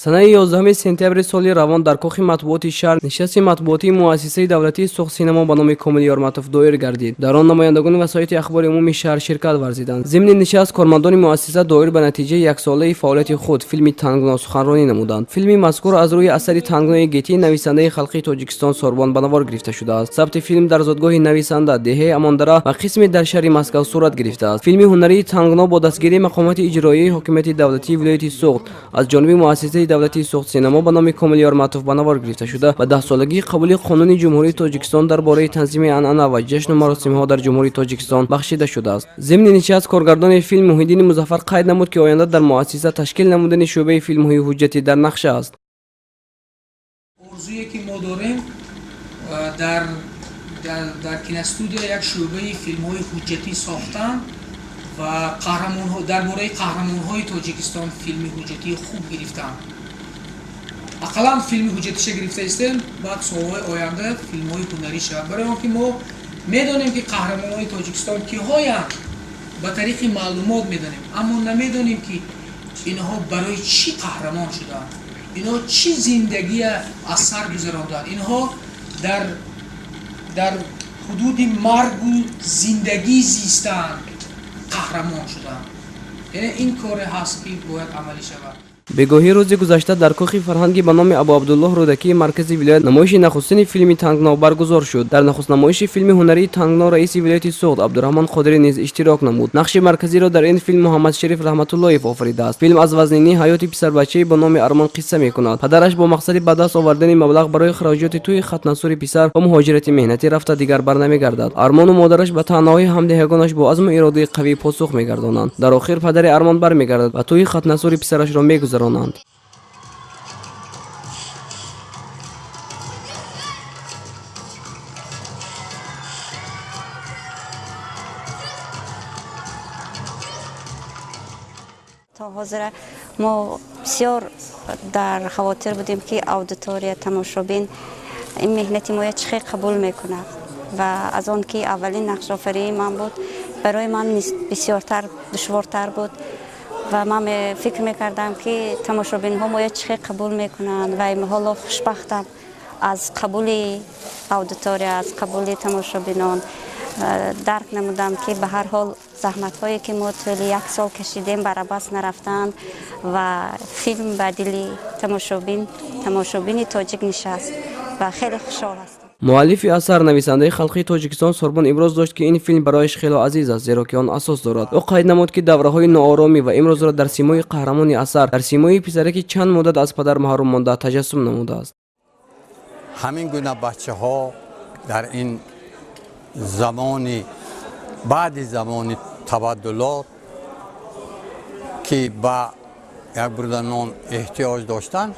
Санаи 11 сентябри соли равон дар кохи матбуоти шаҳр нишасти матбуотии муассисаи давлатии Суғд-Синамо ба номи Комил Ёрматов доир гардид. Дар он намояндагони васоити ахбори умумии шаҳр ширкат варзиданд. Зимни нишаст кормандони муассиса доир ба натиҷаи яксолаи фаъолияти худ филми Тангно суханронӣ намуданд. Филми мазкур аз рӯи асари Тангнои Гетии нависандаи халқии Тоҷикистон Сорбон ба навор гирифта шудааст. Сабти филм дар зодгоҳи нависанда деҳаи Амондара ва қисме дар шаҳри Москав сурат гирифтааст. Филми ҳунарии Тангно бо дастгирии мақомоти иҷроияи ҳокимияти давлатии вилояти Суғд аз ҷониби муассисаи давлатии Суғд-Синамо ба номи Комил Ёрматов ба навор гирифта шуда ба 10-солагии қабули қонуни Ҷумҳурии Тоҷикистон дар бораи танзими анъана ва ҷашну маросимҳо дар Ҷумҳурии Тоҷикистон бахшида шудааст. Зимни нишаст коргардони филм Муҳиддини Музаффар қайд намуд, ки оянда дар муассиса ташкил намудани шӯъбаи филмҳои ҳуҷҷатӣ дар нақша аст. Орзуе ки мо дорем дар киностудия як шӯъбаи филмҳои ҳуҷҷатӣ сохтан ва қаҳрамонҳо дар бораи қаҳрамонҳои Тоҷикистон филми ҳуҷҷатии хуб гирифтан. Ақаллан филми ҳуҷҷатиша гирифта истем, баъд солҳои оянда филмҳои ҳунарӣ шавад. Барои он ки мо медонем, ки қаҳрамонҳои Тоҷикистон киҳоянд, ба тариқи маълумот медонем, аммо намедонем, ки инҳо барои чӣ қаҳрамон шуданд, инҳо чӣ зиндагия аз сар гузаронданд, инҳо дар ҳудуди маргу зиндагӣ зистанд, қаҳрамон шуданд. Яъне ин коре ҳаст, ки бояд амалӣ шавад. Бегоҳии рӯзи гузашта дар кохи фарҳангӣ ба номи Абу Абдуллоҳ Рӯдакии маркази вилоят намоиши нахустини филми Тангно баргузор шуд. Дар нахустнамоиши филми ҳунарии Тангно раиси вилояти Суғд Абдураҳмон Қодирӣ низ иштирок намуд. Нақши марказиро дар ин филм Муҳаммадшариф Раҳматуллоев офаридааст. Филм аз вазнинии ҳаёти писарбачае ба номи Армон қисса мекунад. Падараш бо мақсади ба даст овардани маблағ барои хароҷоти тӯи хатнасури писар ба муҳоҷирати меҳнатӣ рафта дигар барнамегардад. Армону модараш ба таънаҳои ҳамдеҳагонаш бо азму иродаи қавӣ посух мегардонанд. Дар охир падари Армон бармегардад ва тӯи хатнасури писарашро мегузаронанд. То ҳозира мо бисёр дар хавотир будем, ки аудитория, тамошобин ин меҳнати моя чӣ хел қабул мекунад, ва аз он ки аввалин нақшофарии ман буд, барои ман бисёртар душвортар буд ва ман фикр мекардам, ки тамошобинҳо моя чӣ хел қабул мекунанд. Ва ҳоло хушбахтам аз қабули аудитория, аз қабули тамошобинон. Дарк намудам, ки ба ҳар ҳол заҳматҳое, ки мо тӯли як сол кашидем, бар абас нарафтанд ва филм ба дили тамошобини тоҷик нишаст ва хеле хушҳол ҳастам. Муаллифи асар, нависандаи халқии Тоҷикистон Сорбон иброз дошт, ки ин филм барояш хело азиз аст, зеро ки он асос дорад. Ӯ қайд намуд, ки давраҳои ноороми ва имрӯзро дар симои қаҳрамони асар, дар симои писаре, ки чанд муддат аз падар маҳрум монда, таҷассум намудааст. Ҳамин гуна бачаҳо дар ин замони баъди замони табаддулот, ки ба як бурда нон эҳтиёҷ доштанд,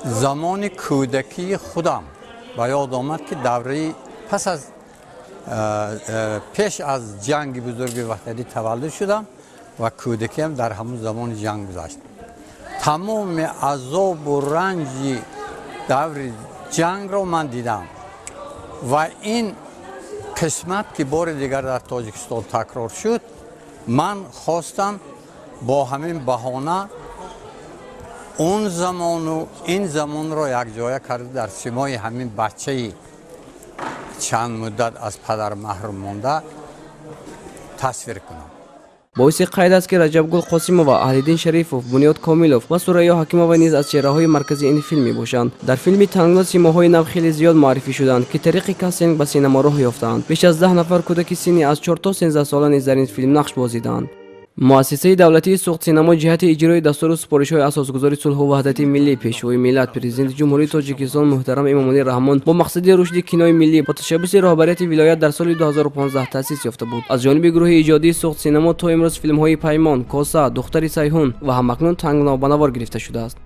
замони кӯдакии худам ба ёд омад, ки давраи пас аз пеш аз ҷанги бузурги ватанӣ таваллуд шудам ва кӯдакиам дар ҳамун замони ҷанг гузашт. Тамоми азобу ранҷи даври ҷангро ман дидам ва ин қисмат, ки бори дигар дар Тоҷикистон такрор шуд, ман хостам бо ҳамин баҳона он замону ин замонро якҷоя карда дар симои ҳамин бачаи чанд муддат аз падар маҳрум монда тасвир кунам. Боиси қайд аст, ки Раҷабгул Қосимова, Аҳлиддин Шарифов, Бунёд Комилов ва Сурайё Ҳакимова низ аз чеҳраҳои марказии ин филм мебошанд. Дар филми Тангно симоҳои нав хеле зиёд муаррифӣ шуданд, ки тариқи кастинг ба синамо роҳ ёфтаанд. Беш аз 10 нафар кӯдаки синни аз 4 то 13 сола низ дар ин филм нақш бозидаанд. Муассисаи давлатии Суғд-Синамо ҷиҳати иҷрои дастуру супоришҳои асосгузори сулҳу ваҳдати миллӣ, Пешвои миллат, Президенти Ҷумҳурии Тоҷикистон муҳтарам Эмомалӣ Раҳмон бо мақсади рушди кинои миллӣ бо ташаббуси роҳбарияти вилоят дар соли 2015 таъсис ёфта буд. Аз ҷониби гурӯҳи иҷодии Суғд-Синамо то имрӯз филмҳои Паймон, Коса, Духтари Сайҳун ва ҳамакнун Тангно ба навор гирифта шудааст.